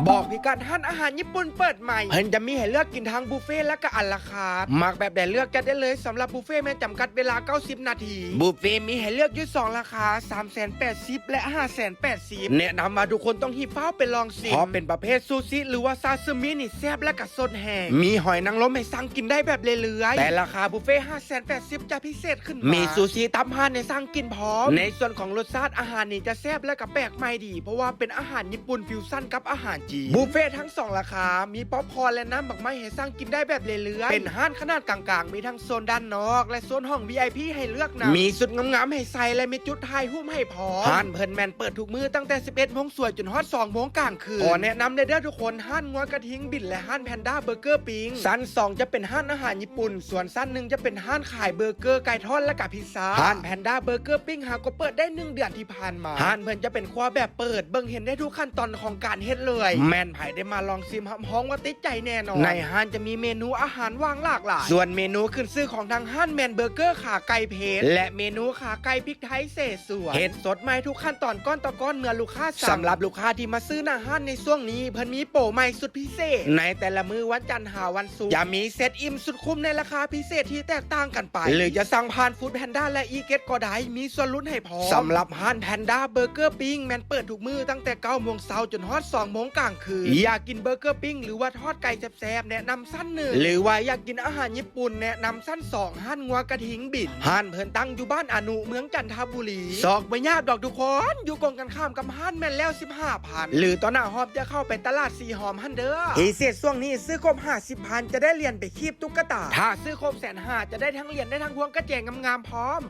ບອກພິກັດຮ້ານອາຫານຍີ່ປຸ່ນເປີດໃໝ່. ເພິ່ນຈະມີໃຫ້ເລືອກກິນທັງບຸບເຟ ແລະກະອາລາຄາດ. ມັກແບບໃດເລືອກຈັດໄດ້ເລີຍ. ສຳລັບບຸບເຟແມ່ນຈຳກັດເວລາເກົ້າສິບນາທີ. ບຸບເຟມີໃຫ້ເລືອກຢູ່ສອງລາຄາ ສາມແສນແປດສິບ ແລະ ຫ້າແສນແປດສິບ. ແນະນຳວ່າທຸກຄົນຕ້ອງຮີບຟ້າວໄປລອງຊິມ ເພາະເປັນປະເພດຊູຊິ ຫຼືວ່າຊາຊຶມິນີ້ແຊບ ແລະກະສົດແຮງ. ມີຫອຍນາງລົມໃຫ້ສັ່ງກິນໄດ້ແບບເລື້ອຍໆ ແຕ່ລາຄາບຸບເຟຫ້າແສນແປດສິບຈະພິເສດຂຶ້ນມາ. ມີຊູຊິຕາມຮ້ານໃຫ້ສັ່ງກິນພ້ອມ. ໃນສ່ວນຂອງລົດຊາດອາຫານນີ້ຈະແຊບ ແລະກະແປກໃໝ່ດີ ເພາະວ່າເປັນອາຫານຍີ່ປຸ່ນຟິວຊັນກັບອາຫານຈີນ. ບຸບເຟທັງສອງລາຄາ ມີປັອບຄອນ ແລະນ້ຳໝາກໄມ້ໃຫ້ສັ່ງກິນໄດ້ແບບເລື້ອຍໆ. ເປັນຮ້ານຂະໜາດກາງໆ ມີທັງໂຊນດ້ານນອກ ແລະໂຊນຫ້ອງ ວີໄອພີ ໃຫ້ເລືອກນຳ. ມີຊຸດງາມໆໃຫ້ໃສ່ ແລະມີຈຸດຖ່າຍຮູບໃຫ້ພ້ອມ. ຮ້ານເພິ່ນແມ່ນເປີດທຸກມື້ຕັ້ງແຕ່ສິບເອັດໂມງສວຍຈົນຮອດສອງໂມງກາງຄືນ. ຂໍແນະນຳແດ່ເດີທຸກຄົນ ຮ້ານງົວກະທິງບິນ ແລະຮ້ານແພນດ້າເບີເກີປີ້ງ. ຊັ້ນສອງຈະເປັນຮ້ານອາຫານຍີ່ປຸ່ນ, ສ່ວນຊັ້ນໜຶ່ງຈະເປັນຮ້ານຂາຍເບີເກີ, ໄກ່ທອດ ແລະກະພິຊຊາ. ຮ້ານແພນດ້າເບີເກີປີ້ງຫາກໍເປີດໄດ້ໜຶ່ງເດືອນທີ່ຜ່ານມາ. ຮ້ານເພິ່ນຈະເປັນຄົວແບບເປີດ, ເບິ່ງເຫັນໄດ້ທຸກຂັ້ນຕອນຂອງການເຮັດເລີຍ. ແມ່ນໃຜໄດ້ມາລອງຊິມຮັບຮອງວ່າຕິດໃຈແນ່ນອນ. ໃນຮ້ານຈະມີເມນູອາຫານຫວ່າງຫຼາກຫຼາຍ, ສ່ວນເມນູຂຶ້ນຊື່ຂອງທາງຮ້ານແມ່ນເບີເກີຂາໄກ່ເຜັດ ແລະເມນູຂາໄກ່ພິກໄທເສສວນ. ເຮັດສົດໃໝ່ທຸກຂັ້ນຕອນກ້ອນຕໍ່ກ້ອນເມື່ອລູກຄ້າສັ່ງ. ສຳລັບລູກຄ້າທີ່ມາຊື້ໜ້າຮ້ານໃນຊ່ວງນີ້, ເພິ່ນມີໂປໃໝ່ສຸດພິເສດ. ໃນແຕ່ລະມື້ວັນຈັນຫາວັນສຸກ, ຈະມີເຊັດອີ່ມສຸດຄຸ້ມໃນລາຄາພິເສດທີ່ແຕກຕ່າງກັນ ໄປ ຫຼືຈະສັ່ງຜ່ານຟູດແພນດ້າ ແລະອີເກັດກໍໄດ້, ມີສ່ວນຫຼຸດໃຫ້ພ້ອມ. ສຳລັບຮ້ານແພນດ້າເບີເກີປີ້ງ ແມ່ນເປີດທຸກມື້ຕັ້ງແຕ່ເກົ້າໂມງເຊົ້າຈົນຮອດສອງໂມງກາງຄືນ. ຢາກກິນເບີເກີປີ້ງ ຫຼືວ່າທອດໄກ່ແຊບໆ ແນະນຳຊັ້ນໜຶ່ງ ຫຼືວ່າຢາກກິນອາຫານຍີ່ປຸ່ນ ແນະນຳຊັ້ນສອງ ຮ້ານງົວກະທິງບິນ. ຮ້ານເພິ່ນຕັ້ງຢູ່ບ້ານອານຸ ເມືອງຈັນທະບູລີ. ຊອກບໍ່ຍາກດອກທຸກຄົນ, ຢູ່ກົງກັນຂ້າມກັບຮ້ານແມ່ນແລ້ວສິບຫ້າພັນ ຫຼືຕໍ່ໜ້າຮອບຈະເຂົ້າໄປຕະຫຼາດສີຫອມຫັ້ນເດີ. ພິເສດຊ່ວງນີ້ ຊື້ຄົບຫ້າສິບພັນ ຈະໄດ້ຫຼຽນໄປຄີບຕຸກກະຕາ, ຖ້າຊື້ຄົບແສນຫ້າ ຈະໄດ້ທັງຫຼຽນ ໄດ້ທັງພວງກະແຈງາມໆພ້ອມ.